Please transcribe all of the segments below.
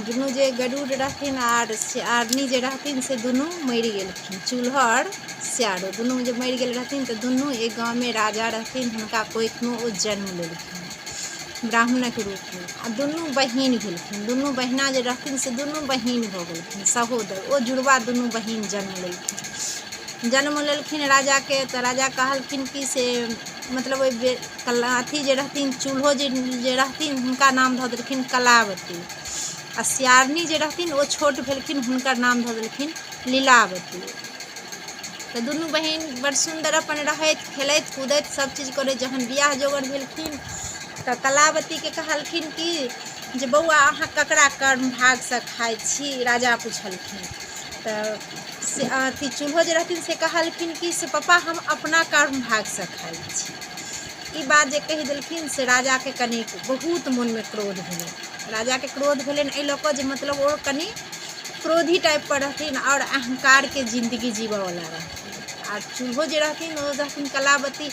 दुनू जे गरुड़ रहथिन आर सियारनी जे रहथिन से दुनू मरि गेलखिन। चूल्हो आओर सियारो दुनू जे मरि गेल रहथिन तऽ दुनू एक गाँवमे राजा रहथिन, हुनका कोखिमे ओ जन्म लेलखिन ब्राह्मणक रूपमे। आ दुनू बहिन भेलखिन। दुनू बहिना जे रहथिन से दुनू बहिन भऽ गेलखिन सहोदर। ओ जुड़वा दुनू बहिन जन्म लेलखिन। जन्म लेलखिन राजाके तऽ राजा कहलखिन कि से मतलब ओहि अथी जे रहथिन चूल्हो जे जे रहथिन हुनका नाम धऽ देलखिन कलावती। आ सियारनी जे रहथिन ओ छोट भेलखिन, हुनकर नाम धऽ देलखिन लीलावती। तऽ दुनू बहिन बड़ सुन्दर अपन रहैत खेलैत कूदैत सभ चीज करैत। जहन बियाह जोगर भेलखिन तऽ कलावतीके कहलखिन कि जे बौआ अहाँ ककरा कर्म भागसँ खाइ छी, राजा पुछलखिन। तऽ से अथी चूल्हो जे रहथिन से कहलखिन कि से पप्पा हम अपना कर्म भागसँ खाइ छी। ई बात जे कहि देलखिन से राजाके कनिक बहुत मोनमे क्रोध भेलनि। राजाके क्रोध भेलनि एहि लऽ कऽ जे मतलब ओ कनि क्रोधी टाइपपर रहथिन आओर अहङ्कारके जिन्दगी जीबऽवला रहथिन। आओर चूल्हो जे रहथिन ओ रहथिन कलावती,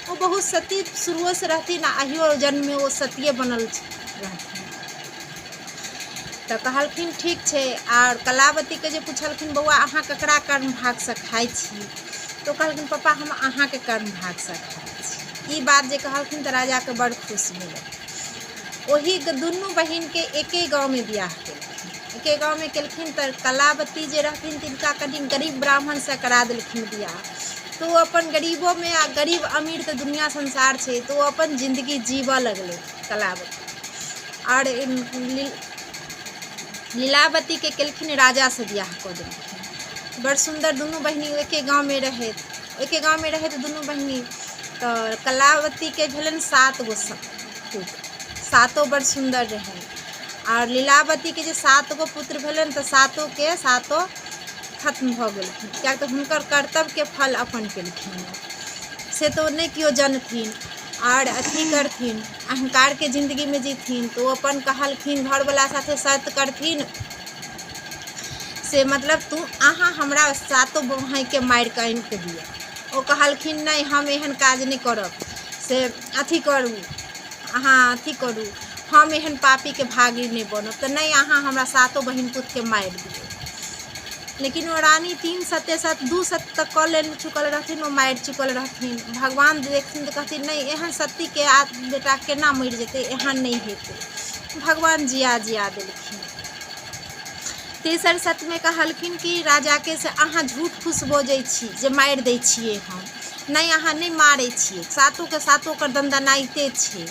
ओ बहुत सती शुरुओसँ रहथिन आओर अहियो जन्ममे ओ सतिये बनल रहथिन। तऽ कहलखिन ठीक छै। आओर कलावतीके जे पुछलखिन बौआ अहाँ ककरा कर्म भागसँ खाइ छी, तऽ ओ कहलखिन पप्पा हम अहाँके कर्म भागसँ खाइ छी। ई बात जे कहलखिन तऽ राजाके बड़ खुश भेलै। ओही दुनू बहिनके एके गाँवमे बियाह केलखिन। एके गाँवमे केलखिन तऽ कलावती जे रहथिन तिनका कनि गरीब ब्राह्मणसँ करा देलखिन बियाह। तऽ ओ अपन गरीबोमे, आ गरीब अमीर तऽ दुनिआँ संसार छै, तऽ ओ अपन जिन्दगी जीबऽ लगलै कलावती। आओर लीलावतीके केलखिन राजासँ बियाह कऽ देलखिन। बड़ सुन्दर दुनू बहिनी एके गाँवमे रहैत, एके गाँवमे रहैत दुनू बहिनी। तऽ कलावतीके भेलनि 7 गो पुत्र, सातो बड़ सुन्दर रहनि। आओर लीलावतीके जे 7 गो पुत्र भेलनि तऽ सातोके सातो खत्म भऽ गेलखिन, किएक तऽ हुनकर कर्तव्यके फल अपन पेलखिन से तऽ ओ नहि केओ जनथिन। आओर अथी करथिन अहङ्कारके जिन्दगीमे जीथिन तऽ ओ अपन कहलखिन घरवला साथे शर्त करथिन से मतलब तू अहाँ हमरा सातो भायके मारिकऽ आनिकऽ दिअ। ओ कहलखिन नहि हम एहन काज नहि करब, से अथी करू अहाँ अथी करू, हम एहन पापीके भागी नहि बनब, तऽ नहि अहाँ हमरा सातो बहिन पुतके मारि दियौ। लेकिन ओ रानी 3 सते सत 2 सत तक कऽ ले चुकल रहथिन, ओ मारि चुकल रहथिन। भगवान देखथिन तऽ कहथिन नहि एहन सतीके बेटा केना मरि जेतै, एहन नहि हेतै। भगवान जिया जिया देलखिन। तेसर सतमे कहलखिन कि राजाके से अहाँ झूठ फूस बजै छी जे मारि दै छियै हम, नहि अहाँ नहि मारै छियै, सातोके सातो ओकर दनदनाइते छै,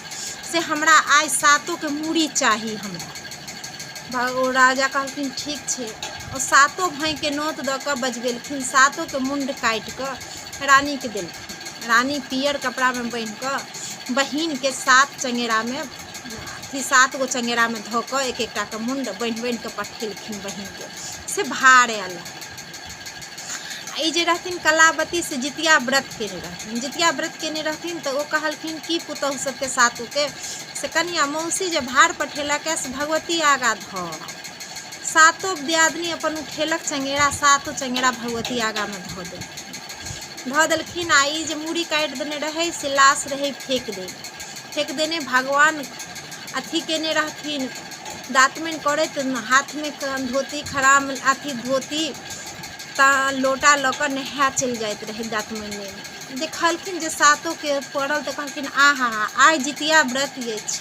से हमरा आइ सातोके मूड़ी चाही हमरा। ओ राजा कहलखिन ठीक छै। ओ सातो भायके नोत दऽ कऽ बजबेलखिन, सातोके मुण्ड काटि कऽ रानीके देलखिन। रानी पीयर कपड़ामे बान्हि कऽ बहिनके 7 चङ्गेरामे अथी 7 गो चङ्गेरामे धऽ कऽ एक एकटाके मुण्ड बान्हि बान्हि कऽ पठेलखिन बहिनके, से भार आयल। ई जे रहथिन कलावती से जितिया व्रत केने रहथिन। जितिया व्रत केने रहथिन तऽ ओ कहलखिन कि पुतहु सबके सातोके से कनिया मौसी जे भार पठेलक से भगवती आगाँ धऽ। सातो दियादनी अपन उठेलक चङ्गेरा, सातो चङ्गेरा भगवती आगाँमे धऽ देलखिन, धऽ देलखिन। आ ई जे मूड़ी काटि देने रहै से लाश रहै फेक देने, फेक देने। भगवान अथी केने रहथिन दातमनि करैत हाथमे धोती खराम अथी धोती तऽ लोटा लऽ कऽ नहाय चलि जाइत रहै दातमनि। देखलखिन जे सातोके पड़ल तऽ कहलखिन आहा हा आइ जितिया व्रत अछि,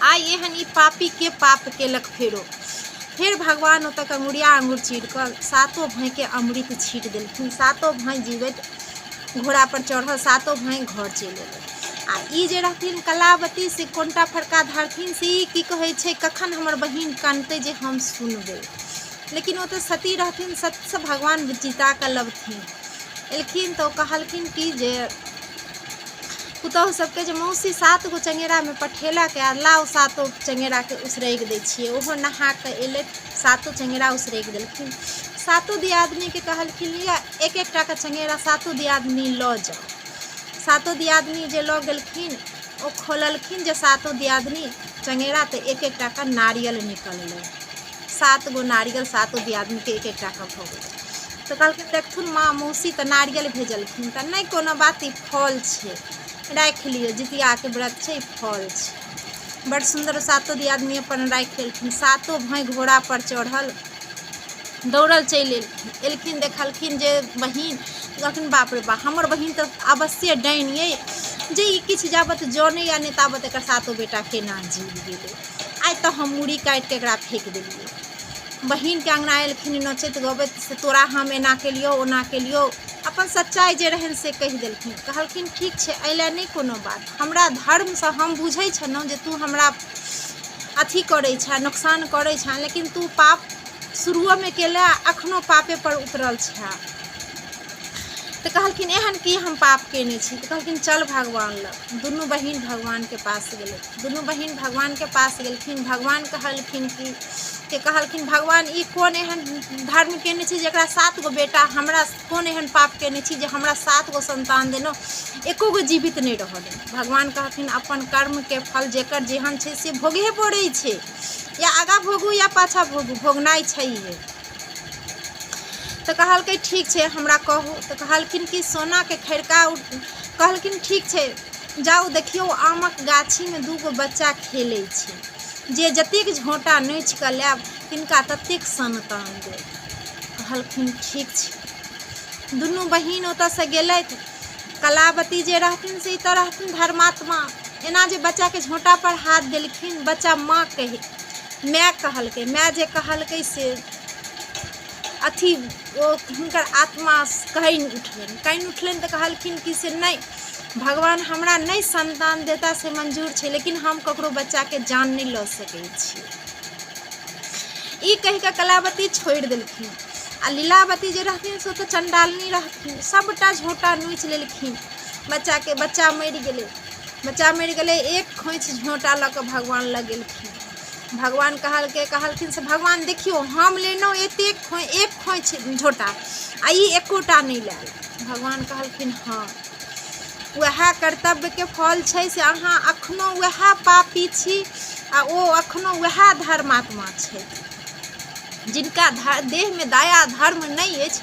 आइ एहन ई पापीके पाप केलक। फेरो फेर भगवान ओतऽ अंगुरिया आङ्गुर चीर कऽ सातो भायके अमृत छीट देलखिन। सातो भाय जीवैत घोड़ापर चढ़ल, सातो भाय घर चलि एलै। आ ई जे रहथिन कलावती से कोनटा फड़का धरथिन से ई की कहै छै कखन हमर बहिन कनतै जे हम सुनबै। लेकिन ओ तऽ सती रहथिन, सतसँ भगवान जीता कऽ लबथिन। एलखिन तऽ ओ कहलखिन कि जे पुतहु सबके जे मौसी 7 गो चङ्गेरामे पठेलक आ लाउ सातो चङ्गेराके उसरगि दै छियै। ओहो नहा कऽ एलथि, सातो चङ्गेरा उसरगि देलखिन। सातो दियादनीके कहलखिन लिअ एक एकटाके चङ्गेरा सातो दियादनी लऽ जाउ। सातो दियादनी जे लऽ गेलखिन ओ खोललखिन जे सातो दियादनी चङ्गेरा तऽ एक एकटाके नारियल निकललै। 7 गो नारियल सातो दियादनीके एक एकटाके भऽ गेलै। तऽ कहलखिन देखथुन माँ मौसी तऽ नारियल भेजलखिन, तऽ नहि कोनो बात ई फल छै, राखि लियौ, जितियाके व्रत छै, ई फल छै। बड़ सुन्दर सातो दियादनी अपन राखि लेलखिन। सातो भाय घोड़ापर चढ़ल दौड़ल चलि एलखिन। एलखिन देखलखिन जे बहिन, कहलखिन बाप रे बाप, हमर बहिन तऽ अवश्ये डाइन अइ जे ई किछु जाबत जनैए नहि ताबत एकर सातो बेटा केना जीवि गेलै। आइ तऽ हम मूड़ी काटिकऽ एकरा फेकि देलियै। बहिनके अङ्गना एलखिन नचैत गबैत, से तोरा हम एना केलियौ ओना केलियौ, अपन सच्चाइ जे रहनि से कहि देलखिन। कहलखिन ठीक छै, एहि लए नहि कोनो बात, हमरा धर्मसँ हम बुझै छलहुँ जे तू हमरा अथी करै छेँ, नोकसान करै छेँ, लेकिन तू पाप शुरुओमे केलेँ, एखनो पापेपर उतरल छेँ। तऽ कहलखिन एहन की हम पाप कयने छी? तऽ कहलखिन चल भगवान लग। दुनू बहिन भगवानके पास गेलै। दुनू बहिन भगवानके पास गेलखिन। भगवान कहलखिन कि के कहलखिन भगवान ई कोन एहन धर्म कयने छी जकरा 7 गो बेटा, हमरा कोन एहन पाप कयने छी जे हमरा 7 गो सन्तान देलहुँ, एको गो जीवित नहि रहऽ देलहुँ? भगवान कहलखिन अपन कर्मके फल जकर जेहन छै से भोगहे पड़ै छै, या आगाँ भोगू या पाछाँ भोगू, भोगनाइ छैहे। तऽ कहलकै ठीक छै, हमरा कहू। तऽ कहलखिन कि सोनाके खरिका। कहलखिन ठीक छै, जाउ देखियौ आमक गाछीमे 2 गो बच्चा खेलै छै, जे जतेक झोँटा नोचि कऽ लायब तिनका ततेक सन्तान देब। कहलखिन ठीक छै। दुनू बहिन ओतऽसँ गेलथि। कलावती जे रहथिन से ई तऽ रहथिन धर्मात्मा। एना जे बच्चाके झोँटापर हाथ देलखिन, बच्चा माँ कहै माय कहलकै। माय जे कहलकै से अथी ओ हुनकर आत्मा कानि उठलनि। कानि उठलनि तऽ कहलखिन कि से नहि भगवान, हमरा नहि सन्तान देता से मंजूर छै, लेकिन हम ककरो बच्चाके जान नहि लऽ सकै छी। ई कहि कऽ कलावती छोड़ि देलखिन। आ लीलावती जे रहथिन से ओ तऽ चण्डालनी रहथिन, सभटा झोँटा नोचि लेलखिन बच्चाके। बच्चा मरि गेलै। बच्चा मरि गेलै, एक खोँइछ झोँटा लऽ कऽ भगवान लग गेलखिन। भगवान कहलकै, कहलखिन से भगवान देखियौ, हम लेलहुँ एतेक एक खोँइछ झोँटा आ ई एकोटा नहि लायल। भगवान कहलखिन हँ, उएह कर्तव्यके फल छै से अहाँ एखनो उएह पापी छी आ ओ एखनो उएह धर्मात्मा छै। जिनका देहमे दया धर्म नहि अछि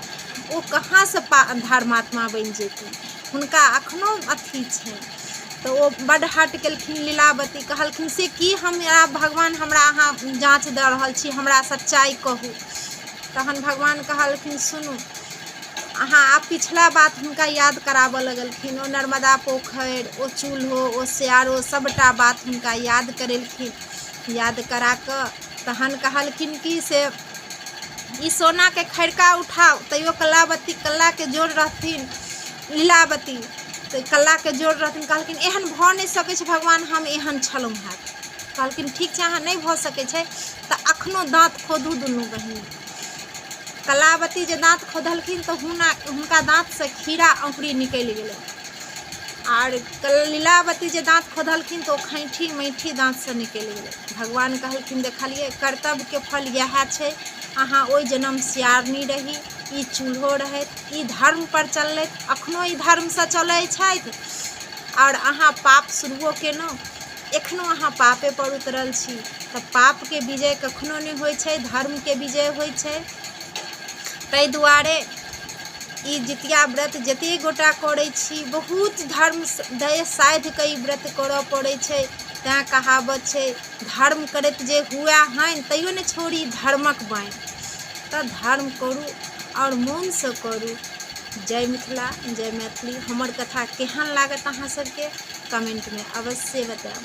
ओ कहाँसँ धर्मात्मा बनि जेथिन? हुनका एखनो अथी छनि। तऽ ओ बड्ड हट केलखिन लीलावती। कहलखिन से की हमरा भगवान, हमरा अहाँ जाँच दऽ रहल छी, हमरा सच्चाइ कहू। तहन भगवान कहलखिन सुनू अहाँ आब पिछला बात हुनका याद कराबऽ लगलखिन। ओ नर्मदा पोखरि, ओ चूल्हो, ओ सियारो, सभटा बात हुनका याद करेलखिन। याद करा कऽ तहन कहलखिन कि से ई सोनाके खरिका उठाउ। तैयो कलावती कल्लाके जोर रहथिन, लीलावती तऽ कल्लाके जोर रहथिन। कहलखिन एहन भऽ नहि सकै छै भगवान, हम एहन छलहुँ हेँ। कहलखिन ठीक छै, अहाँ नहि भऽ सकै छै तऽ एखनो दाँत खोदू दुनू बहिन। कलावती जे दाँत खोदलखिन तऽ हुनका दाँतसँ खीरा औँकुरी निकलि गेलै, आर लीलावती जे दाँत खोदलखिन तऽ ओ खैठी मैठी दाँतसँ निकलि गेलै। भगवान कहलखिन देखलियै, कर्तव्यके फल इएह छै। अहाँ ओहि जनम सियारनी रही, ई चूल्हो रहथि, ई धर्मपर चललथि, एखनो ई धर्मसँ चलै छथि, आओर अहाँ पाप शुरुओ केलहुँ, एखनो अहाँ पापेपर उतरल छी। तऽ पापके विजय कखनो नहि होइ छै, धर्मके विजय होइ छै। ताहि दुआरे ई जितिया व्रत जतेक गोटा करै छी, बहुत धर्म दय साधि कऽ ई व्रत करऽ पड़ै छै। तैँ कहावत छै, धर्म करैत जे हुए हानि, तैयो नहि छोड़ी धर्मक बानि। तऽ धर्म करू आओर मोनसँ करू। जय मिथिला, जय मैथिली। हमर कथा केहन लागत अहाँ सबके कमेन्टमे अवश्य बतायब।